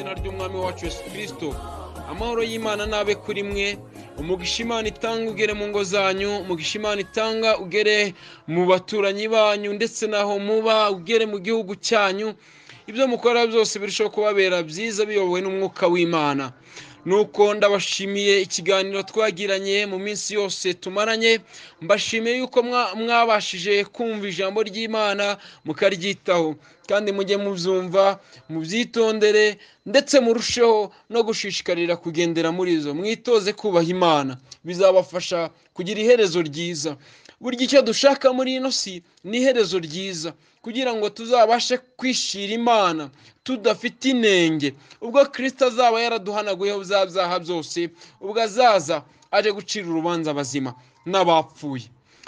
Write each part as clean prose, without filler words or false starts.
Izina ry'Umwami wacu Yesu Kirisito. Amahoro y'Imana nabe kuri mwe. Umugisha Imana itanga ugere mu ngo zanyu, umugisha Imana itanga ugere mu baturanyi banyu ndetse n'aho muba, ugere mu gihugu cyanyu. Ibyo mukora byose birushaho kubabera byiza biyobowe n'umwuka w'Imana. Nuko ndabashimiye ikiganiro twagiranye mu minsi yose tumaranye, mbashimiye yuko mwabashije kumva ijambo ry'Imana mukaryitaho, kandi mujye mubyumva, mubyitondere, ndetse murusheho no gushishikarira kugendera muri zo. Mwitoze kubaha Imana, bizabafasha kugira iherezo ryiza. Burya icyo dushaka muri ino si ni iherezo ryiza, kugira ngo tuzabashe kwishira Imana tudafite inenge, ubwo Kristo azaba yaraduhanaguyeho bya byaha byose, ubwo azaza aje gucira urubanza abazima n'abapfuye.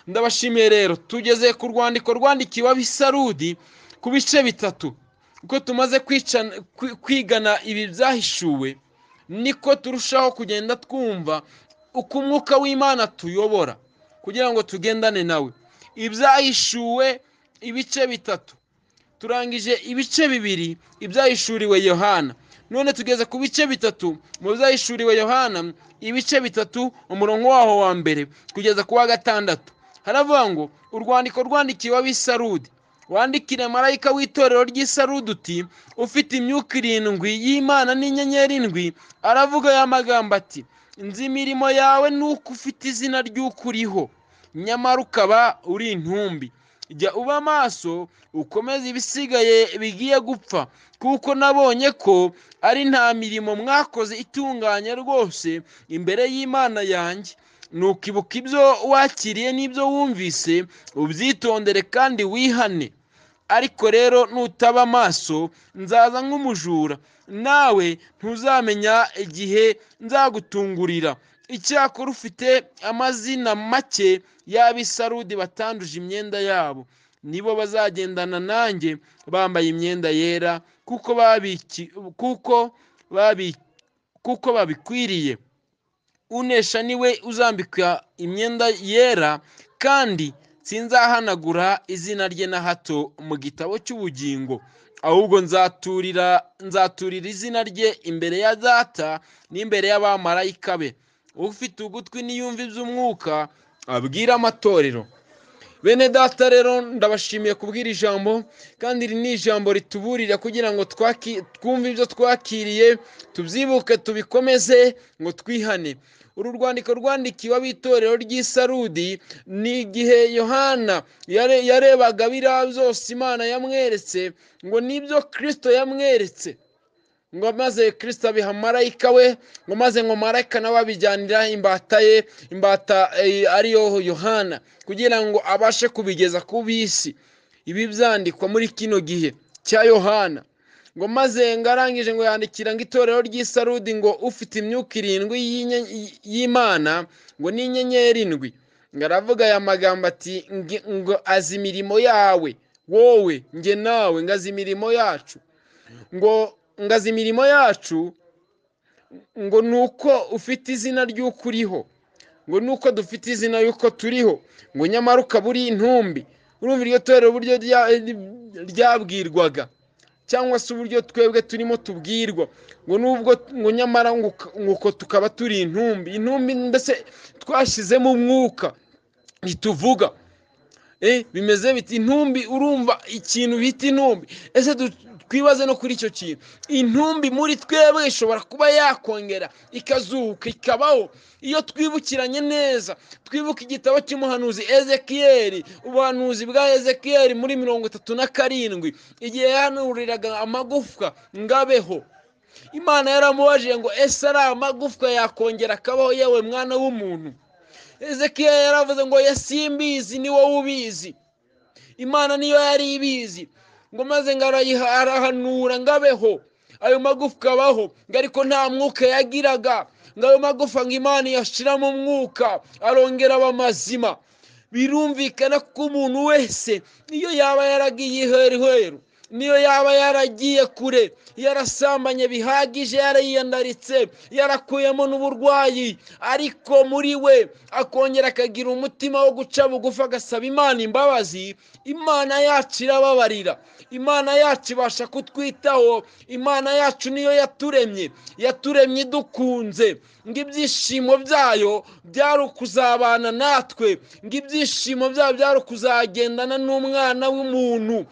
Ndabashimiye rero, tugeze ku rwandiko rwandikiwe ab'Isarudi ku bice bitatu. Uko tumaze kwigana ibi byahishuwe, niko turushaho kugenda twumva uko umwuka w'Imana tuyobora kugira ngo tugendane nawe. Ibyahishuwe ibice bitatu, turangije ibice bibiri ibyahishuriwe Yohana, none tugeze ku bice bitatu mu byahishuriwe Yohana, ibice bitatu umurongo waho wa mbere kugeza ku wa gatandatu. Haravuga ngo urwandiko rwandikiwe ab'Isarudi, wandikire marayika w'itorero ry'Isarudi uti: ufite imyuka irindwi y'Imana n'inyenyeri indwi, aravuga aya magambo ati: nzi imirimo yawe nuko ufite izina ry'uko uriho, nyamara ukaba uri intumbi. Jya uba maso ukomeze ibisigaye bigiye gupfa, kuko nabonye ko ari nta mirimo mwakoze itunganye rwose imbere y'Imana yanjye. Nukibuka ibyo wakiriye n'ibyo wumvise, ubyitondere kandi wihane. Ariko rero nutaba amaso nzaza nk'umujura, nawe ntuzamenya igihe nzagutungurira. Icyakora ufite amazina make y'ab'Isarudi batanduje imyenda yabo, nibo bazagendana nanjye bambaye imyenda yera, kuko babikwiriye. Unesha niwe uzambikwa imyenda yera, kandi sinzahanagura izina rye na hato mu gitabo cy'ubugingo, ahubwo nzaturira izina rye imbere ya Data n'imbere y'abamarayika be. Ufite ugutwi niyumva iby'umwuka abwira amatorero. Bene Data rero ndabashimiye kubwira ijambo, kandi iri ni ijambo rituburira kugira ngo twumve ibyo twakiriye, tubyibuke, tubikomeze ngo twihane. Uru rwandiko rwandikiwe ab'itorero ry'Isarudi ni igihe Yohana yarebaga biriya byose Imana yamweretse, ngo nibyo Kristo yamweretse, ngo maze Kristo abiha marayika we, ngo maze ngo marayika nawe abijyanira imbata ye, imbata ariyo Yohana, kugira ngo abashe kubigeza ku bisi. Ibi byandikwa muri kino gihe cya Yohana. Ngo maze ngarangije ngo yandikira ngo itorero ry'Isarudi ngo ufite imyuka irindwi y'Imana ngo n'inyenyeri indwi, ngo aravuga aya magambo ati: ngo azi imirimo yawe, wowe nge nawe, ngo azi imirimo yacu, ngo ngazi imirimo yacu, ngo nuko ufite izina ry'uko uriho, ngo nuko dufite izina y'uko turiho, ngo nyamara ukaba uri intumbi. Urumva iryo torero uburyo ryabwirwaga, cyangwa se uburyo twebwe turimo tubwirwa, ngo nubwo ngo nyamara nguko tukaba turi intumbi. Intumbi mbese twashyizemo umwuka ntituvuga. Bimeze biti intumbi. Urumva ikintu bita intumbi. Ese twibaze no kuri icyo kintu, intumbi muri twebwe ishobora kuba yakongera ikazuka ikabaho iyo twibukiranye neza. Twibuka igitabo cy'umuhanuzi Ezekiyeli, ubuhanuzi bwa Ezekiyeli muri 37, igihe yahanuriraga amagufwa ngabeho. Imana yaramubajije ngo ese ari amagufwa yakongera akabaho yewe mwana w'umuntu? Ezekiyeli yaravuze ngo yasimbizi, ni wowe ubizi. Imana niyo yari ibizi. Ngo maze ngo arahanura ngabeho, ayo magufwa abaho, ngo ariko nta mwuka yagiraga, ngo ayo magufa ngo Imana yashiramo umwuka arongera aba mazima. Birumvikana ko umuntu wese iyo yaba yaragiye iheruheru Niyo yaba yaragiye kure, yarasambanye bihagije, yarayiyandaritse, yarakuyemo n'uburwayi, ariko muri we akongera akagira umutima wo guca bugufi agasaba Imana imbabazi, Imana yacu irababarira. Imana yacu ibasha kutwitaho. Imana yacu niyo yaturemye, yaturemye idukunze. Ngo ibyishimo byayo byari ukuzabana natwe, ngo ibyishimo byayo byari ukuzagendana n'umwana w'umuntu,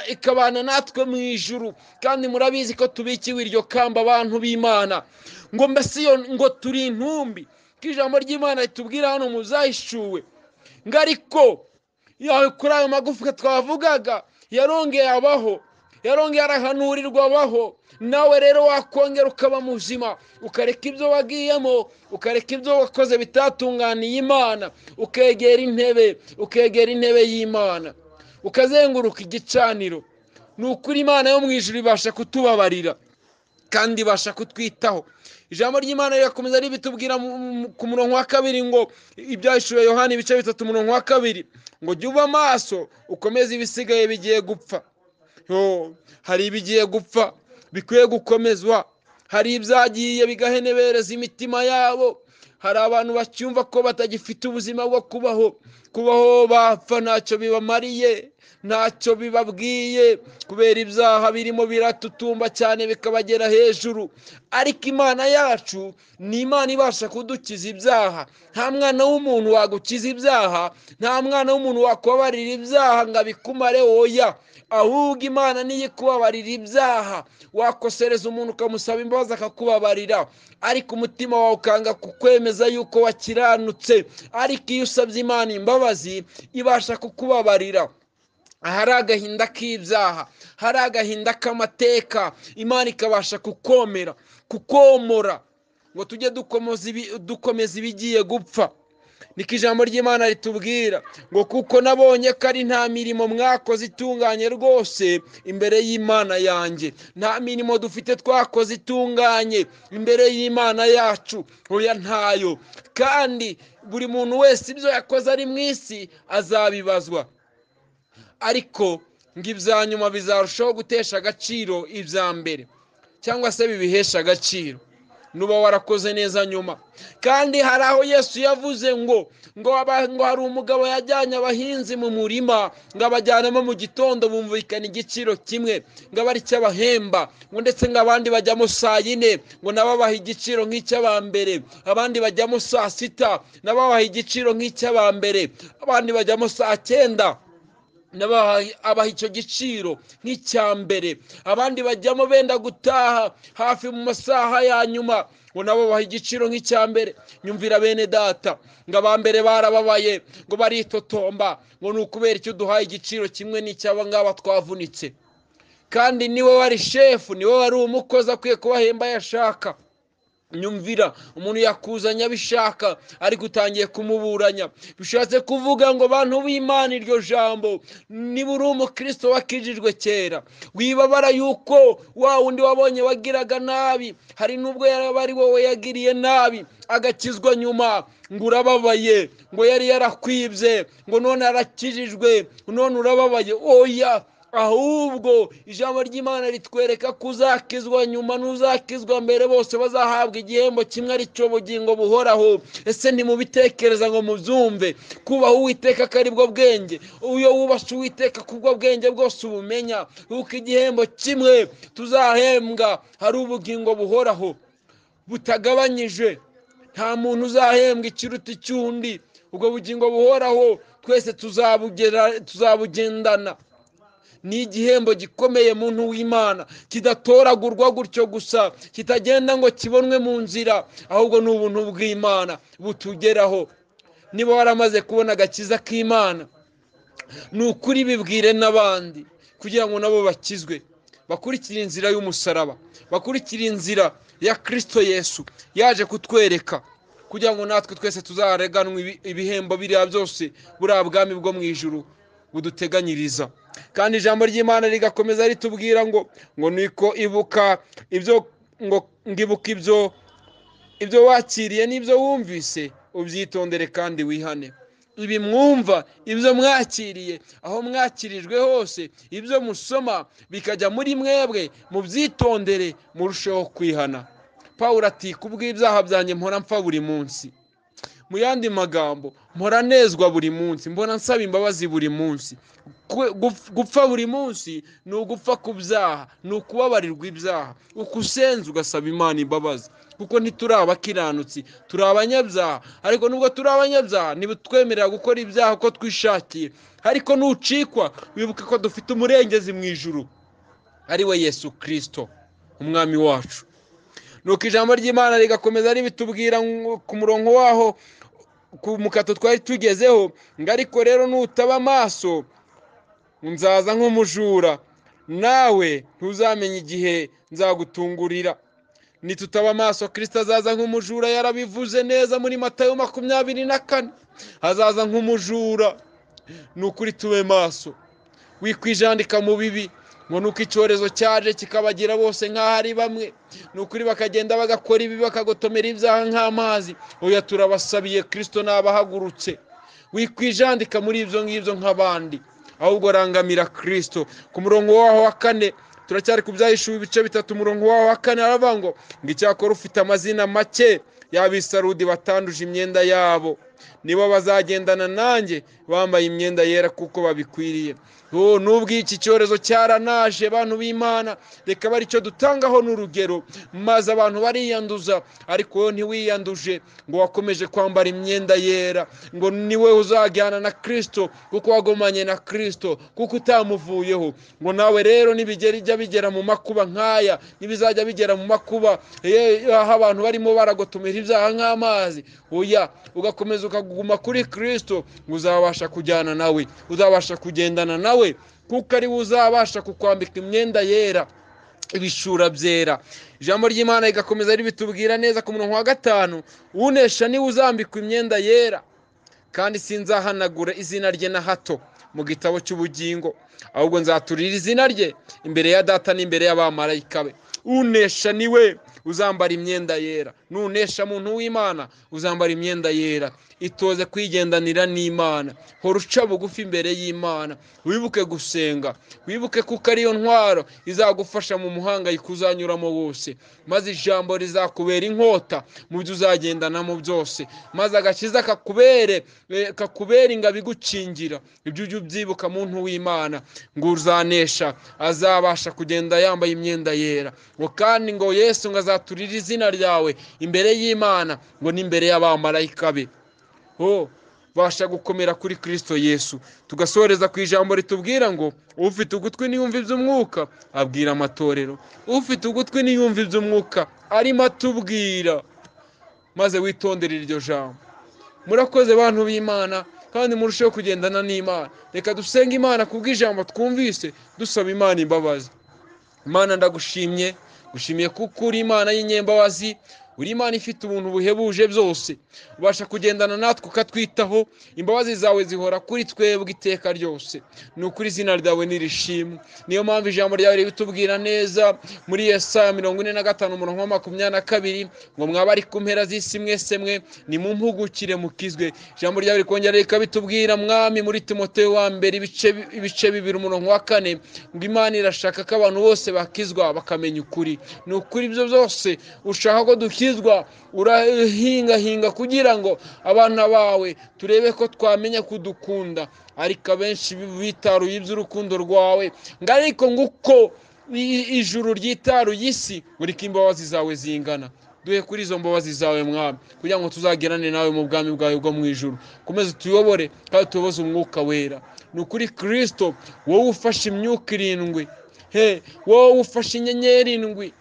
ikabana natwe mu ijuru. Kandi murabizi ko tubikiwe iryo kamba, abantu b'Imana. Ngo mbese iyo ngo turi intumbi, ko ijambo ry'Imana ritubwira hano muzahishuwe, ngo ariko yawe kuri ayo magufwa twavugaga yarongeye abaho, yarongeye arahanurirwa abaho. Nawe rero wakongera ukaba muzima, ukareka ibyo wagiyemo, ukareka ibyo wakoze bitatunganiye Imana, ukegera intebe, ukegera intebe y'Imana, ukazenguruka igicaniro. Ni ukuri Imana yo mu ijuru ibasha kutubabarira kandi ibasha kutwitaho. Ijambo ry'Imana rirakomeza ribitubwira ku murongo wa 2 ngo ibyahishuwe Yohana ibice 3 umurongo wa 2 ngo jya uba amaso ukomeze ibisigaye bigiye gupfa. Hari ibigiye gupfa bikwiye gukomezwa, hari ibyagiye bigahenebereza imitima yabo, hari abantu bacyumva ko batagifite ubuzima bwo kubaho, kubaho bapfa ntacyo bibamariye, ntacyo bibabwiye, kubera ibyaha birimo biratutumba cyane bikabagera hejuru. Ariko Imana yacu ni Imana ibasha kudukiza ibyaha. Nta mwana w'umuntu wagukiza ibyaha, nta mwana w'umuntu wakubabarira ibyaha ngo abikumare, oya. Ahubwo Imana niyo ikubabarira ibyaha. Wakosereza umuntu ukamusaba imbabazi akakubabarira, ariko umutima wawe ukanga kukwemeza yuko wakiranutse. Ariko iyo usabye Imana imbabazi ibasha kukubabarira. Hari agahinda k'ibyaha, hari agahinda k'amateka, Imana ikabasha kukomera, kukomora, ngo tujye dukomeza ibigiye gupfa. Niko ijambo ry'Imana ritubwira ngo kuko nabonye ko ari nta mirimo mwakoze itunganye rwose imbere y'Imana yanjye. Nta mirimo dufite twakoze itunganye imbere y'Imana yacu, oya ntayo. Kandi buri muntu wese ibyo yakoze ari mu isi azabibazwa. Ariko ngo ibya nyuma bizarushaho gutesha agaciro ibya mbere, cyangwa se bibihesha agaciro nuba warakoze neza nyuma. Kandi hari aho Yesu yavuze ngo ngo hari umugabo yajyanye abahinzi mu murima, ngo abajyanamo mu gitondo bumvikana igiciro kimwe, ngo abe ari cyo abahemba, ngo ndetse ngo abandi bajyamo saa 4, ngo nabo abaha igiciro nk'icy'abambere, abandi bajyamo saa 6, nabo abaha igiciro nk'icy'abambere, abandi bajyamo saa 9, abaha icyo giciro nk'icya mbere, abandi bajyamo benda gutaha hafi mu masaha ya nyuma, ngo nabo baha igiciro nk'icya mbere. Nyumvira bene data, ngo abambere barababaye, ngo baritotomba, ngo ni ukubera icyo duhaye igiciro kimwe n'icy'aba ngaba twavunitse. Kandi niwe wari shefu, niwe wari umukozi, akwiye kubahemba yashaka. Nyumvira, umuntu yakuzanye abishaka ariko utangiye kumuburanya. Bishatse kuvuga ngo bantu b'Imana, iryo jambo niba uri umukristo wakijijwe kera, wibabara yuko wa wundi wabonye wagiraga nabi, hari nubwo yaraba ari wowe yagiriye nabi agakizwa nyuma, ngo urababaye, ngo yari yarakwibye, ngo none arakijijwe, none urababaye. Oya, ahubwo ijambo ry'Imana ritwereka ko uzakizwa nyuma n'uzakizwa mbere bose bazahabwa igihembo kimwe, ari cyo bugingo buhoraho. Ese ntimubitekereza ngo mubyumve? Kubaha Uwiteka ko ari bwo bwenge. Iyo wubashe Uwiteka kubwo bwenge bwose ubumenya, kuko igihembo kimwe tuzahembwa hari ubugingo buhoraho butagabanyije. Nta muntu uzahembwa ikiruta icy'undi. Ubwo bugingo buhoraho twese tuzabugendana. Ni igihembo gikomeye muntu w'Imana, kidatoragurwa gutyo gusa, kitagenda ngo kibonwe mu nzira, ahubwo ni ubuntu bw'Imana butugeraho. Niba waramaze kubona agakiza k'Imana, ni ukuri bibwire n'abandi kugira ngo nabo bakizwe, bakurikire inzira y'umusaraba, bakurikire inzira ya Kristo Yesu yaje kutwereka, kugira ngo natwe twese tuzareganwe ibihembo biriya byose buriya bwami bwo mu ijuru buduteganyiriza. Kandi ijambo ry'Imana rigakomeza ritubwira ngo niko ibuka ibyo, ngo ngibuka ibyo wakiriye n'ibyo wumvise, ubyitondere kandi wihane. Ibi mwumva, ibyo mwakiriye, aho mwakirijwe hose, ibyo musoma bikajya muri mwebwe, mubyitondere murusheho kwihana. Pawulo ati kubw'ibyaha byanjye mpora mpfa buri munsi. Mu yandi magambo, mpora nezwa buri munsi, mbona nsaba imbabazi buri munsi. Gupfa buri munsi ni ugupfa ku byaha, ni ukubabarirwa ibyaha. Uko usenze ugasaba Imana imbabazi, kuko ntituri abakiranutsi, turi abanyabyaha. Ariko nubwo turi abanyabyaha, ntibitwemerera gukora ibyaha uko twishakiye. Ariko nucikwa, wibuke ko dufite umurengezi mu ijuru, ari we Yesu Kristo umwami wacu. Nuko ijambo ry'Imana rigakomeza ribitubwira ku murongo waho ku mukato twari tugezeho, ngo ariko rero nutaba amaso nzaza nk'umujura, nawe ntuzamenya igihe nzagutungurira. Nitutaba amaso Kristo azaza nk'umujura, yarabivuze neza muri Matayo 24, azaza nk'umujura. Ni ukuri tube maso, wikwijandika mu bibi, ngo nuko icyorezo cyaje kikabagira bose nk'aho ari bamwe. Ni ukuri bakagenda bagakora ibi, bakagotomera ibyaha nk'amazi. Oya, turabasabiye, Kristo nabahagurutse. Wikwijandika muri ibyo ngibyo nk'abandi, ahubwo rangamira Kristo. Ku murongo waho wa 4, turacyari ku Byahishuwe ibice 3, umurongo waho wa 4 aravuga ngo icyakora ufite amazina make y'abisarudi batanduje imyenda yabo, nibo bazagendana nanjye bambaye imyenda yera kuko babikwiriye. Nubwo iki cyorezo cyaranaje, bantu b'Imana, reka bari cyo dutangaho n'urugero, maze abantu bariyanduza, ariko wowe ntiwiyanduje, ngo wakomeje kwambara imyenda yera, ngo niwe uzajyana na Kristo kuko wagomanye na Kristo, kuko utamuvuyeho. Ngo nawe rero nibigera ijya bigera mu makuba nk'aya, nibizajya bigera mu makuba aho abantu barimo baragotomera ibyaha nk'amazi, oya, ugakomeza ukaguma kuri Kristo, ngo uzabasha kujyana nawe, uzabasha kugendana nawe, kuko ari we uzabasha kukwambika imyenda yera, ibishura byera. Ijambo ry'Imana rigakomeza ribitubwira neza ku murongo wa 5, unesha niwe uzambikwa imyenda yera, kandi sinzahanagura izina rye na hato mu gitabo cy'ubugingo, ahubwo nzaturira izina rye imbere ya Data n'imbere y'abamarayika be. Unesha niwe uzambara imyenda yera. Nunesha muntu w'Imana uzambara imyenda yera. Itoze kwigendanira n'Imana, hora uca bugufi imbere y'Imana, wibuke gusenga, wibuke kuko ariyo ntwaro izagufasha mu muhangayiko uzanyuramo wose, maze ijambo rizakubera inkota mu byo uzagendanamo byose, maze agakiza kakubere ingabo igukingira. Ibyo ujye ubyibuka muntu w'Imana, ngo uzanesha azabasha kugenda yambaye imyenda yera. Ngo kandi ngo Yesu ngo azaturira izina ryawe imbere y'Imana, ngo n'imbere y'abamarayika be. Basha gukomera kuri Kristo Yesu. Tugasoreza ku ijambo ritubwira ngo ufite ugutwi niyumva iby'umwuka abwira amatorero. Ufite ugutwi niyumva iby'umwuka arimo atubwira, maze witondere iryo jambo. Murakoze bantu b'Imana, kandi murusheho kugendana n'Imana. Reka dusenge Imana kubw'ijambo twumvise, dusaba Imana imbabazi. Imana ndagushimye, gushimiye kuko uri Imana y'inyembabazi, uri Imana ifite ubuntu buhebuje byose, ubasha kugendana natwe ukatwitaho, imbabazi zawe zihora kuri twebwe iteka ryose. Ni ukuri izina ryawe nirishimwe. Niyo mpamvu ijambo ryawe ribitubwira neza muri Yesaya 45 umurongo wa 22, ngo mwaba ari ku mpera z'isi mwese mwe nimumpugukire mukizwe. Ijambo ryawe rikongera rikabitubwira Mwami muri Timoteyo wa mbere ibice 2 umurongo wa 4, ngo Imana irashaka ko abantu bose bakizwa bakamenya ukuri. Ni ukuri ibyo byose ushaka ko dukizwa, urahingahinga kugira ngo abana bawe turebe ko twamenya kudukunda. Ariko abenshi bitaruye iby'urukundo rwawe, ngo ariko nguko ijuru ryitaruye isi, buri imbabazi zawe zingana. Duhe kuri izo mbabazi zawe Mwami, kugira ngo tuzagerane nawe mu bwami bwawe bwo mu ijuru. Komeza utuyobore kandi utuyoboze umwuka wera. Ni ukuri Kristo, wowe ufashe imyuka 7, wowe ufashe inyenyeri 7,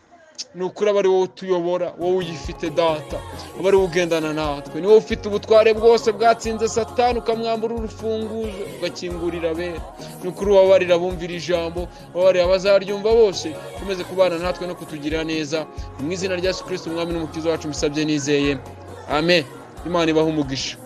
ni ukuri aba ari wowe utuyobora, wowe uyifite Data, aba ari wowe ugendana natwe, ni wowe ufite ubutware bwose bwatsinze Satani, ukamwambura urufunguzo ugakingurira abera. Ni ukuri ubabarira abumvira ijambo, ubabarira abazaryumva bose, ukomeze kubana natwe no kutugirira neza. Mu izina rya Yesu Kristo umwami n'umukiza wacu mbisabye nizeye, amen. Imana ibahe umugisha.